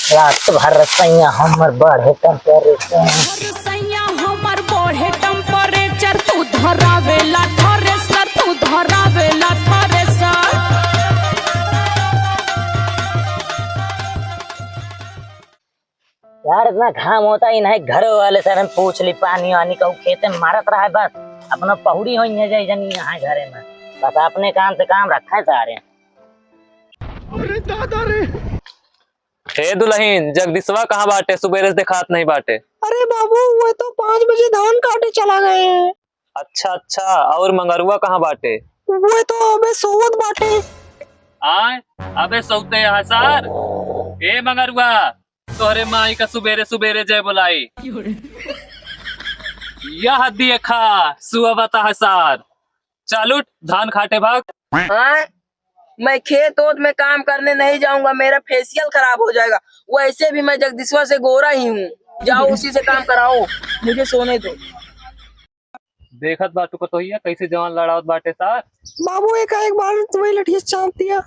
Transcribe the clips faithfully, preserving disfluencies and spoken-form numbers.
रात भर सैया हमर बढ़े temperature। सैया हमर बढ़े temperature, तू धरावेला थ्रेसर, तू धरावेला थ्रेसर। यार, इतना घाम होता ही नहीं, घरों वाले से हम पूछ ली, पानी वानी कहूँ खेते में मारत रहा है, बस अपना पहुड़ी होई है जाई जनी यहाँ घरे में, बस अपने काम से काम रखा है सारे। अरे दादा रे। हे दुलहिन, जगदीशवा कहाँ बाटे? सुबेरे से देखात नहीं बाटे। अरे बाबू, वो तो पाँच बजे धान काटे चला गए हैं। अच्छा, अच्छा, और मंगरुआ कहाँ बाटे? वो तो अबे सोवत बाटे। आय, अबे सोवते यहाँ सार। ए मंगरुआ, तोहरे माई का सुबेरे सुबेरे जय बोलाई। यह देखा, सुअवता है सार। चल उठ, धान खाटे भाग। हाँ? मैं खेत ओत में काम करने नहीं जाऊंगा, मेरा facial खराब हो जाएगा। वैसे भी मैं जगदीशवा से गोरा ही हूँ, जाओ उसी से काम कराओ, मुझे सोने दो। देखत बाटू कतोहिया कैसे जवान लड़ावत बाटे सार। बाबू, एक, एक बार तुम्हें लठिया चाप दिया।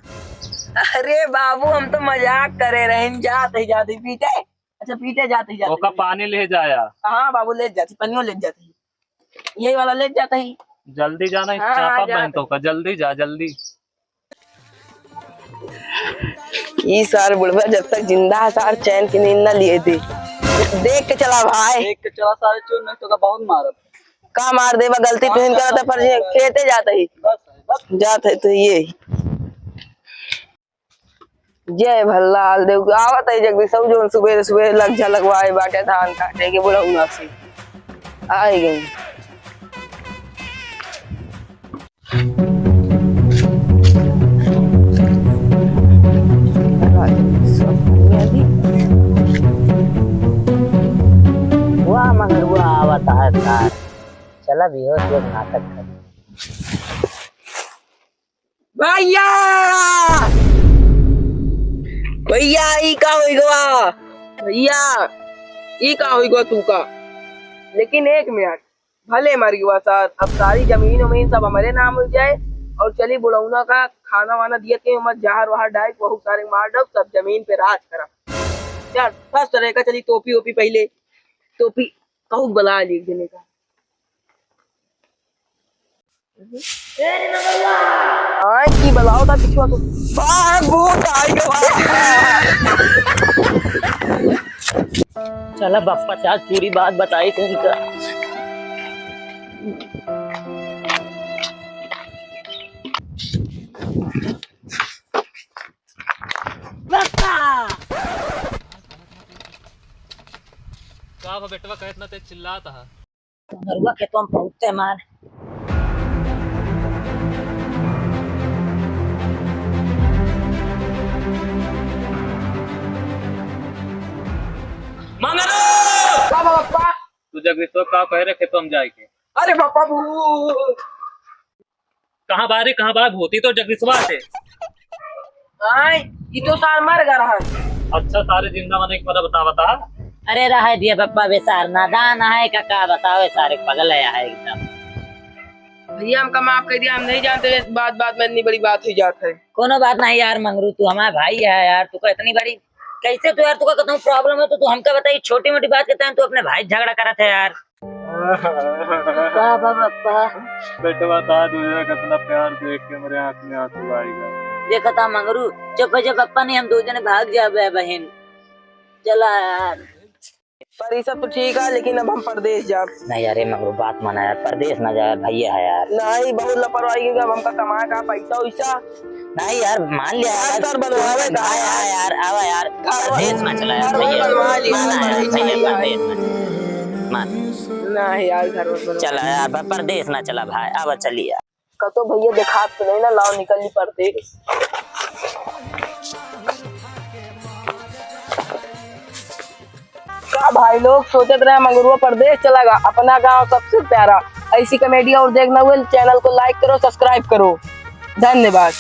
अरे बाबू, हम तो मजाक करे रहे, जात ही जात ही पीटे। अच्छा, पीटे जात ही जात ही। ओका पानी ले जाया। हाँ बाबू, ले जाती, पनियो ले जाती। यही वाला ले जाता ही। जल्दी जाना, हाँ, चापा हाँ, बहन जाता तो का, जल्दी जा, जल्दी। ई सार बुढ़वा जब तक जिंदा है, सार चैन की नींद ना लिए दे। देख के चला भाई। देख के चला सारे चोर, नहीं तो का बहुत मारब। का मार देबा, गलती तुहिन करत है, पर ये खेते जात ही। बस, बस। जात है तो ये। जय भल्लाल देव, आवत है जगदीश, सब जोन सुबेरे सुबेरे लग जा लगवाए बाटे धान काटे के बुढ़ौना से। आई गई। वाह, मगर वो आवत है सार। चला भी हो, एक नाटक कर। भैया! भैया, ई का होई गवा? भैया, ई का होई गवा तू का? लेकिन एक मिनट, भले मर गवा सर, अब सारी जमीन उमीन सब हमरे नाम हो जाए और चली बुढ़ौना का खाना वाना दिया के मत जहर वहर डाल के वहू सारे मार दो, सब जमीन पे राज करा। चल, फर्स्ट रहेगा, चली टोपी ओपी पहले, टोपी कहू बला ली एक जने का। आय की बलाओ ता पिछुआ तो। आ, भूत आई गवा। चला बप्पा से आज पूरी बात बताई थे इनका। बप्पा! का बा बेटवा, काहे इतना तेज चिल्लात हा? मंगरुआ के तो हम पहुँचते मार। मंगरू! का बा बप्पा? तू जगदीशवा का कहे रहे खेतवा में जाए के? अरे बप्पा भू-, कहाँ बा रे, कहाँ बा? भूती तो जगदीशवा से। आय, ई तो सार मर गया रहा। अच्छा, सारे जिंदा मने के मतलब बतावत हा। अरे रहे दिया बप्पा, बे सार नादान है का, का बतावे, सारे पगल है, है एकदम। भैया, हमका माफ कर दिया, हम नहीं जानते इस बात, बात में इतनी बड़ी बात हुई जात है। कोनो बात नहीं यार मंगरू, तू हमारा भाई है यार, तू का इतनी बड़ी कैसे तू यार, तू का कहता हूँ problem है तो तू हमका बताई, छोटी मोटी बात के तहन तू अपने भाई से झगड़ा करत है यार। का बा बप्पा? बेटवा, तार दूजा कितना प्यार देख के मेरे आँख में आंसू आएगा। देखा था मंगरू, चुप हो जा बप्पा, नहीं हम दो जने भाग जाबे बहिन। चला यार। पर ये सब तो ठीक है, लेकिन अब हम परदेश जाब। नहीं यार, ये मंगरू बात माना यार, परदेश ना जाए, भैया है यार। नहीं, बहुत लापरवाही की, अब हमका कमाए का पैसा वैसा। नहीं यार, मान लिया यार, यार। सर बनवावे का भाई, यार। हाँ यार, आवा यार, घर परदेश ना चला यार, घर भैया। बनवा लिया, माना यार, भाई, भैया, भाई। परदेश ना। मान। नहीं यार, घर बनवा चला यार, प-, परदेश ना चला भाई, आवा चलिए यार। कतो भैया देखात तो नहीं ना, लाओ निकल ली परदेश। का भाई लोग सोचत रहे मंगरुआ परदेश चला गा, अपना गांव सबसे प्यारा। ऐसी comedy और देखना हुए channel को like करो, subscribe करो। धन्यवाद।